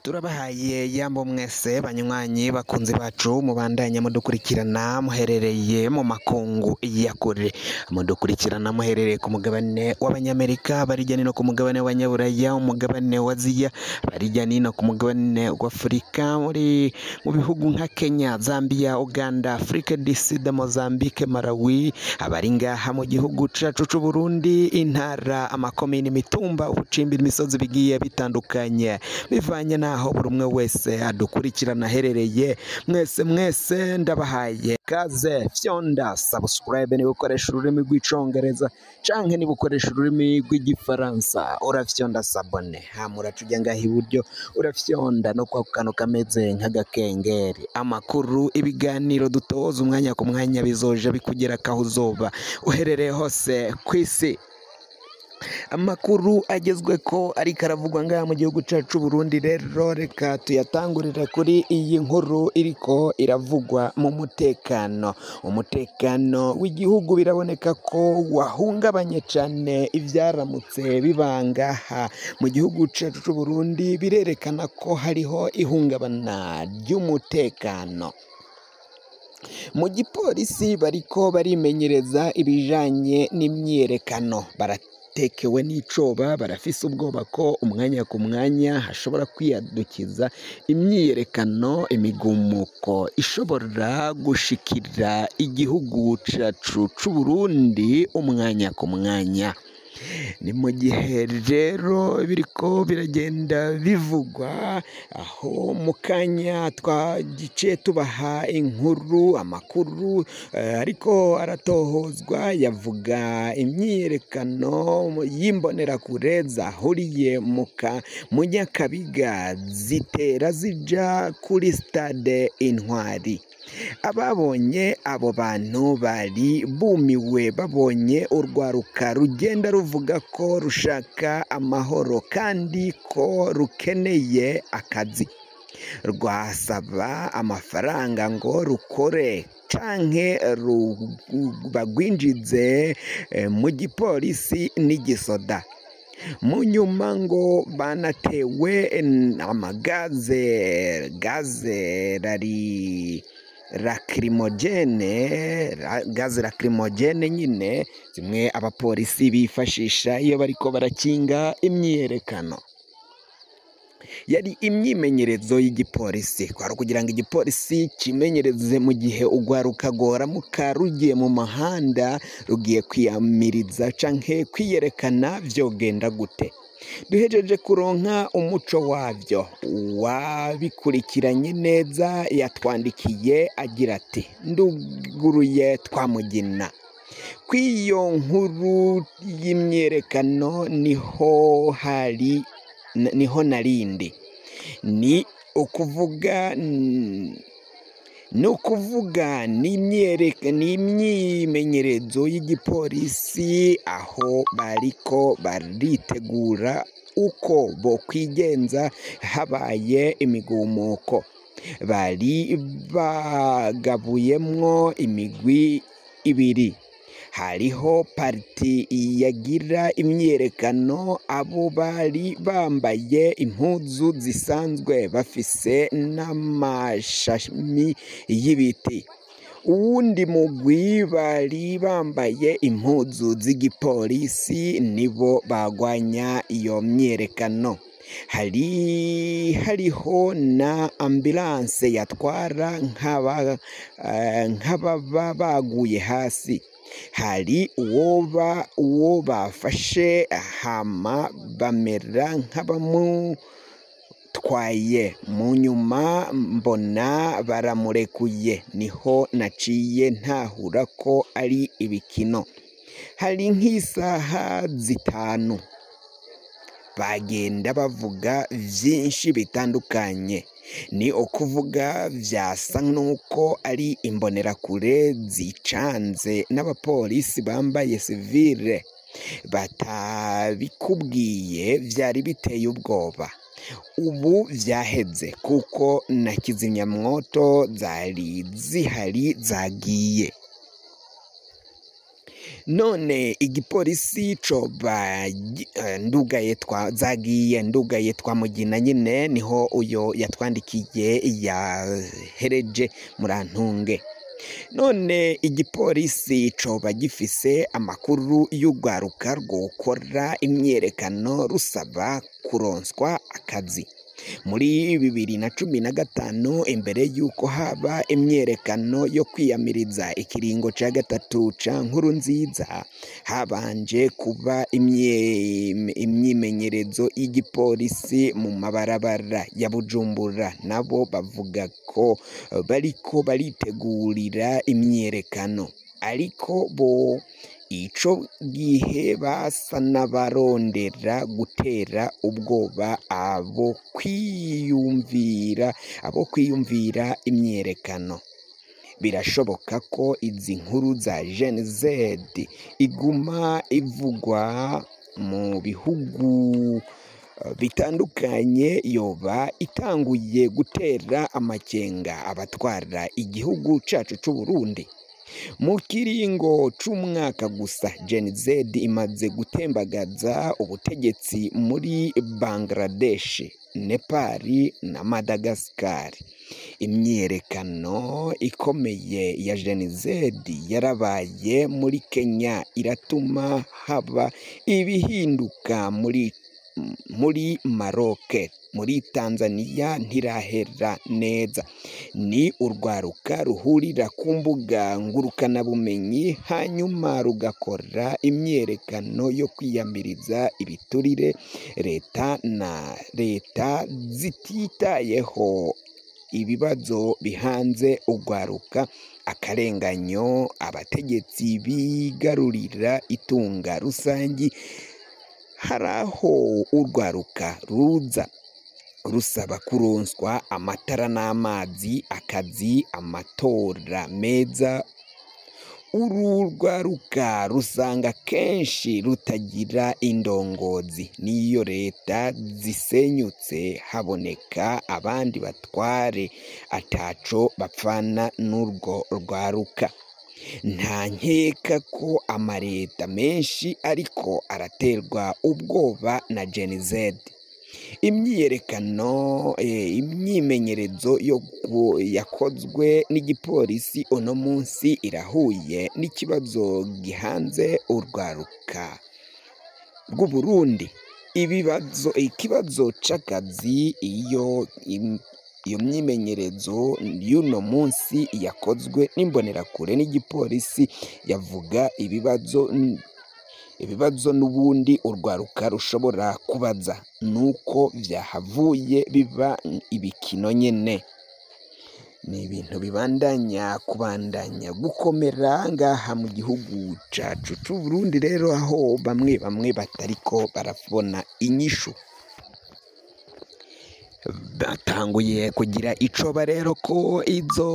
Turabahaye yambo mwese banywanyi bakunzi bacu mubandanya mudukurikirana muherereye mu makungu ya kure, mudukurikirana muherereye ku mugabane w'Abanyamerika, barijya no ku mugabane w'Abanyaburaya, umugabane wa Aziya, barijya no ku mugabane w'Afurika, muri mu bihugu nka Kenya, Zambia, Uganda, Afrique du Sud, Mozambique, Malawi, abari ngaha mu gihugu cacu c'u Burundi, intara, amakomini, imitumba, ubucimbiri, imisozi bigiye bitandukanye bivanye naho buri umwe wese adukurikirana aherereye. Mwese mwese ndabahaye kaze, fyonda subscribe niba ukoresha ururimi rw'icongereza canke niba ukoresha ururimi rw'igifaransa urafyonda s'abonner, hama uraca uja ngaha iburyo urafyonda no kwa kantu kameze nk'agakengeri. Amakuru, ibiganiro dutoza umwanya ku mwanya bizoja bikugera aho uzoba uherereye hose kw'isi. Amakuru agezweko ariko aravugwa ngaha mu gihugu cacu Burundi, rero reka tuyatangurire kuri iyi nkuru iriko iravugwa mu mutekano. Umutekano w'igihugu biraboneka ko wahungabanye cane, ivyaramutse bibangaha mu gihugu cacu c'Uburundi birerekana ko hariho ihungabana ry'umutekano. Mu gipolisi bariko barimenyereza ibijanye n'imyiyerekano, baratekewe n'icoba, barafise ubwoba ko umwanya ku mwanya hashobora kwiyadukiza imyiyerekano, imigumuko ishobora gushikira igihugu cacu c'Uburundi umwanya ku mwanya. Ni mu gihe rero biriko biragenda bivugwa, aho mu kanya twagice tubaha inkuru, amakuru ariko aratohozwa yavuga imyiyerekano y'imbonerakure zahuriye mu Nyakabiga zitera zija kuri stade Intwari. Ababonye abo bantu bari bumiwe babonye urwaruka rugenda ruvuga ko rushaka amahoro kandi ko rukeneye akazi, rwasaba amafaranga ngo rukore canke bagwinjize mu gipolisi n'igisoda. Mu nyuma ngo banatewe amagaze, gaze rari lacrymogène, gaz lacrymogène nyine zimwe abapolisi bifashisha iyo bariko barakinga imyiyerekano. Yari imyimenyerezo y'igipolisi, kwari kugira ngo igipolisi kimenyereze mu gihe urwaruka rworamuka rugiye mu muhanda rugiye kwiyamiriza canke kwiyerekana vyogenda gute. Duhejeje kuronka umuco wavyo, uwabikurikiranye neza yatwandikiye agira ati: nduguruye twamugina kw'iyo nkuru y'imyerekano niho hari niho narindi, ni ukuvuga n'imyimenyerezo y'igipolisi aho bariko baritegura uko bokwigenza habaye imigumuko. Bari bagabuyemwo imigwi ibiri, hariho parti yagira imyiyerekano, abo bari bambaye impuzu zisanzwe bafise n'amashami y'ibiti. Uwundi mugwi bari bambaye impuzu z'igipolisi, nibo bagwanya iyo myiyerekano. Hari hariho na ambulance yatwara nk'ababa baguye hasi. Hari uwo bafashe hama bamera nk'abamutwaye, mu nyuma mbona baramurekuye, niho naciye ntahura ko ari ibikino. Hari nk'isaha 5 bagenda bavuga vyinshi bitandukanye, ni ukuvuga vyasa nuko ari imbonerakure zicanze n'abapolisi bambaye sivile, batabikubwiye vyari biteye ubwoba. Ubu vyaheze kuko na kizimyamwoto zari zihari zagiye. None igipolisi coba ndugaye twazagiye ndugaye twamugina nyine, niho uyo yatwandikiye yahereje, murantunge. None igipolisi coba gifise amakuru y'urwaruka rwokora imyerekano rusaba kuronswa akazi? Muri 2015, imbere y'uko haba imyerekano yo kwiyamiriza ikiringo ca gatatu ca Nkurunziza, habanje kuba imyimenyerezo y'igipolisi mu mabarabara ya Bujumbura, nabo bavuga ko bariko baritegurira imyerekano, ariko bo ico gihe basa n'abarondera gutera ubwoba abo kwiyumvira imyerekano. Birashoboka ko izi nkuru za Gen Z iguma ivugwa mu bihugu bitandukanye yoba itanguye gutera amakenga abatwara igihugu cacu c'Uburundi. Mu kiringo c'umwaka gusa, Gen Z imaze gutembagaza ubutegetsi muri Bangladesh, Nepal na Madagascar. Imyiyerekano ikomeye ya Gen Z yarabaye muri Kenya, iratuma haba ibihinduka muri Maroc, muri Tanzania ntirahera neza. Ni urwaruka ruhurira ku mbuga ngurukanabumenyi, hanyuma rugakora imyiyerekano yo kwiyamiriza ibiturire, leta na leta zititayeho ibibazo bihanze urwaruka, akarenganyo, abategetsi bigarurira itunga rusangi. Hari aho urwaruka ruza rusaba kuronswa amatara n'amazi, akazi, amatora meza. Uru rwaruka rusanga kenshi rutagira indongozi, n'iyo leta zisenyutse haboneka abandi batware ataco bapfana n'urwo rwaruka. Nta nkeka ko amareta menshi ariko araterwa ubwoba na Gen Z. Imyiyerekano, imyimenyerezo yo yakozwe n'igipolisi uno munsi irahuye n'ikibazo gihanze urwaruka rw'Uburundi. Ibibazo, ikibazo c'akazi. Iyo myimenyerezo y'uno munsi yakozwe n'imbonerakure n'igipolisi yavuga ibibazo n'ubundi urwaruka rushobora kubaza, nuko vyahavuye biba ibikino nyene. Ni ibintu bibandanya kubandanya gukomera ngaha mu gihugu cacu c'Uburundi rero, aho bamwe bamwe batariko barabona inyishu. Batanguye kugira icoba rero ko izo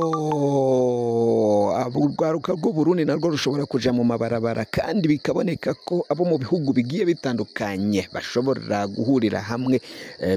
urwaruka rw'Uburundi narwo rushobora kuja mu mabarabara, kandi bikaboneka ko abo mu bihugu bigiye bitandukanye bashobora guhurira hamwe,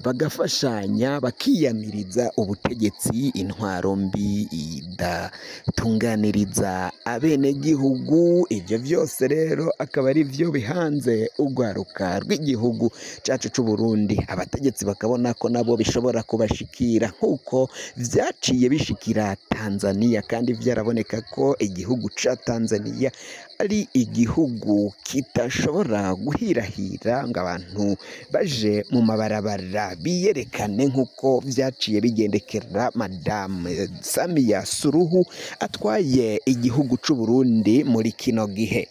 bagafashanya, bakiyamiriza ubutegetsi, intwaro mbi idatunganiriza abenegihugu. Ivyo vyose rero akaba ari vyo bihanze urwaruka rw'igihugu cacu c'Uburundi. Abategetsi bakabona ko nabo bishobora kubashikira nk'uko vyaciye bishikira Tanzania, kandi vyaraboneka ko igihugu ca Tanzania ari igihugu kitashobora guhirahira ngo abantu baje mu mabarabara biyerekane nk'uko vyaciye bigendekera Madame Samia Suluhu atwaye igihugu c'Uburundi muri kino gihe.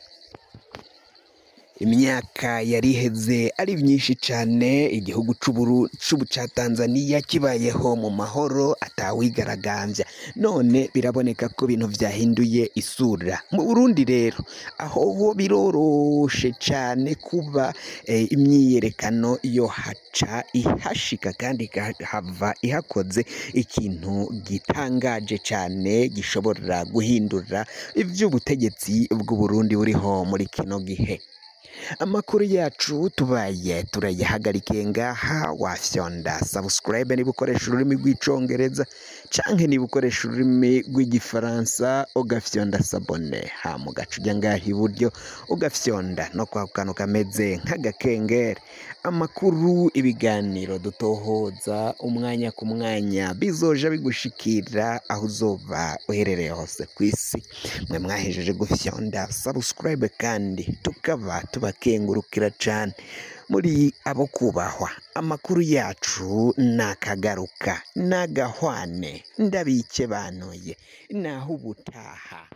Imyaka yari iheze ari myinshi cane igihugu ca Tanzania kibayeho mu mahoro atawigaragambya, none biraboneka ko ibintu vyahinduye isura. Mu Burundi rero aho ho biroroshe cane kuba imyiyerekano yohaca ihashika kandi ikahava ihakoze ikintu gitangaje cane gishobora guhindura ivy'ubutegetsi bw'Uburundi buriho muri kino gihe. Amakuru yacu tubaye turayahagarikiye ngaha. Wafyonda subscribe niba ukoresha ururimi rw'icongereza, Canke niba ukoresha ururimi rw'igifaransa, ugafyonda s'abonner, hama ugaca uja ngaha iburyo, ugafyonda no kwa kantu kameze nk'agakengeri. Amakuru, ibiganiro dutohoza umwanya ku mwanya bizoja bigushikira aho uzoba uherereye hose kw'isi. Mwe mwahejeje gufyonda subscribe, kandi tukaba tubakengurukira cane, muri abo kubahwa. Amakuru yacu nakagaruka nagahwane, ndabike banuye naho ubutaha.